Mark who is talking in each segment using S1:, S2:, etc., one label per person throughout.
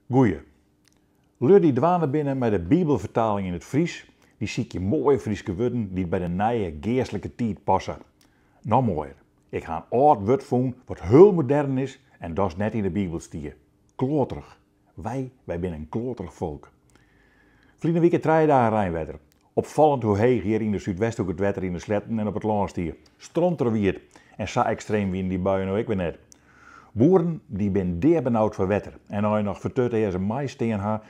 S1: Goeie. Lju dy't dwaande binne mei de Bibelfertaling yn it Frysk, dy sykje moaie Fryske wurden dy't by de nije geastlike tiid passe. Noch moaier, ik ha in âld wurd fûn wat hiel modern is en dochs net yn de Bibel stie, kloaterich. Wy, wy binne in kloaterich folk. Ferline wike trije dagen reinwetter. Opfallend hoe heech hjir yn de Súdwesthoek it wetter yn de sleatten en op it lân stie. Stronterwiet. En sa ekstreem wiene dy buien no ek wer net. Boeren dy binne deabenaud foar wetter. En as je noch fertutearze mais stean ha,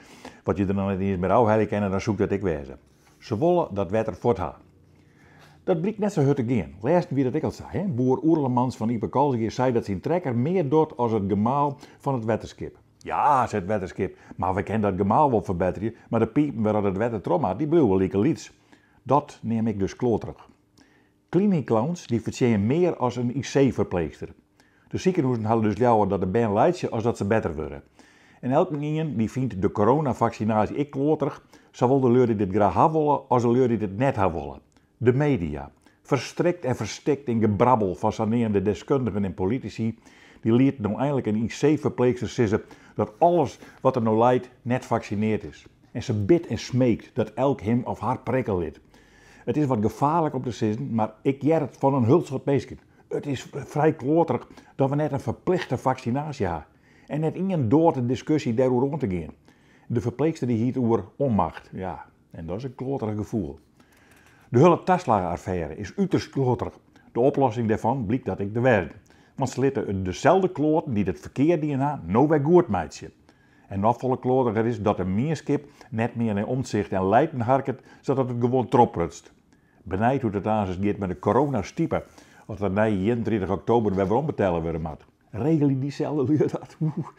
S1: wat je der noch net iens mear ôfhelje kinne, dan soe ik dat ek wêze. Se wolle dat wetter fuort ha. Dat blykt net sa hurd te gean. Lêsten wie dat ek al sa, hè? Boer Oerlemans fan Ypekolsgea sei dat syn trekker mear docht as it gemaal fan it wetterskip. Ja, sei it wetterskip, mar we kinne dat gemaal wol ferbetterje, mar de pipen wêr't it wetter troch moat, dy bliuwe like lyts. Dat neam ik dus kloaterich. Clini clowns dy fertsjinje mear as in IC-ferpleechster. De sikehûzen hawwe dus leaver dat de bern laitsje as dat se better wurde. En elkenien dy fynt de coronafaksinaasje ek kloaterich, sawol de lju dy't it graach ha wolle as de lju dy't it net ha wolle. De media, ferstrikt en ferstikt yn gebrabbel fan saneamde deskundigen en politisy, dy lieten no einlik in IC-ferpleechster sizze dat alles wat der no leit net faksineard is. En se bidt en smeekt dat elk him of har prikke lit. It is wat gefaarlik om te sizzen, mar ik hear it fan in hiel soad minsken. It is frij kloaterich dat we net in ferplichte faksinaasje ha. En net ien doart de diskusje dêroer oan te gean. De ferpleechster dy hie it oer onmacht. Ja, en dat is in kloaterich gefoel. De hiele taslagge-affêre is uterst kloaterich. De oplossing dêrfan blykt dat ek te wêzen. Want se litte it deselde kloaten dy't it ferkeard dien ha, no wer goed meitsje. En noch folle kloateriger is dat de mienskip net mear nei Omtzigt en Leijten harket, sadat it gewoan trochprutst. Benijd hoe't it aansens giet mei de coronastipe, as dat nei 31 oktober wer werombetelle wurde moat. Regelje dyselde lju dat? Oeh.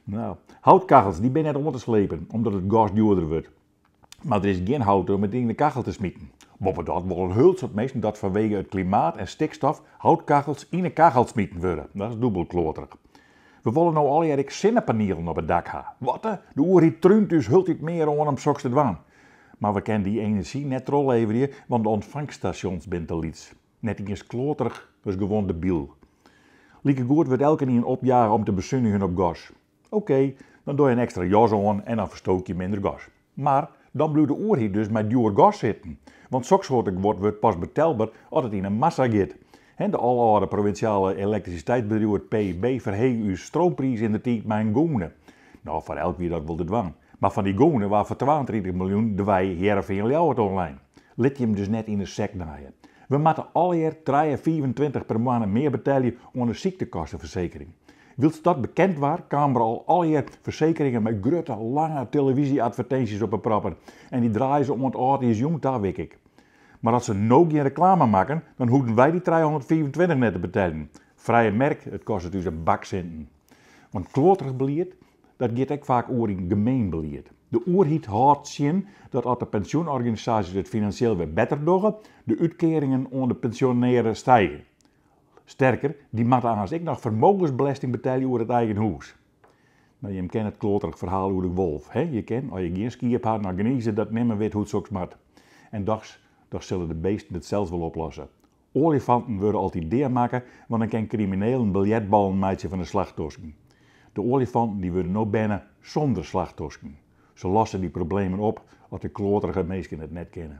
S1: Nou, houtkachels dy binne net oan te slepen, omdat it gas djoerder wurdt. Mar der is gjin hout om it yn de kachel te smiten. Boppedat wol in hiel soad minsken dat fanwege it klimaat en stikstof houtkachels yn 'e kachel smiten wurde. Dat is dûbel kloaterich. We wolle no allegear ek sinnepanielen op it dak ha. Watte? De oerheid trúnt ús hieltyd mear oan om soks te dwaan. Mar we kinne dy enerzjy net trochleverje, want de ûntfangststasjons binne te lyts. Net iens kloaterich, dat is gewoan debyl. Likegoed wurdt elkenien opjage om te besunigjen op gas. Okee, dan doch je in ekstra jas oan en dan ferstook je minder gas. Mar dan bliuwt de oerheid dus mei djoer gas sitten. Want soksoarte guod wurdt pas betelber as it yn in massa giet. De alâlde provinsjale elektrisiteitsbedriuw it PEB ferhege ús stroompriis yndertiid mei in gûne. No, foar elk wie dat wol te dwaan. Mar fan dy gûne waard foar 32 miljoen de wei Hearrenfean-Ljouwert oanlein. Lit jim dus net yn 'e sek naaie. We moatte allegear 3,25 per moanne mear betelje oan de syktekostefersekering. Wylst dat bekend waard, kamen der al allegear fersekeringen mei grutte, lange televyzje-advertinsjes op 'e proppen. En dy draaie se oant âldjiersjûn ta, wik ik. Mar as se no gjin reklame makken, dan hoegden wy dy 325 net te beteljen. Frije merk, it kostet ús in bak sinten. Want kloaterich belied, dat giet ek faak oer yn gemeen belied. De oerheid hâldt tsjin dat as de pensjoenorganisaasjes it finansjeel wer better dogge, de útkearingen oan de pensjonearren stige. Sterker, dy moatte aanst ek noch fermogensbelesting betelje oer it eigen hûs. No, jim kenne it kloaterich ferhaal oer de wolf, hè? Je kin, as je gjin skiep ha, noch gnize dat nimmen wit hoe't soks moat. En dochs, dochs sille de beesten it sels wol oplosse. Oaljefanten wurde altyd deamakke, want dan kin kriminelen biljertballen meitsje fan de slachtosken. De oaljefanten dy wurde no berne sûnder slachtosken. Se losse dy problemen op as de kloaterige minsken it net kinne.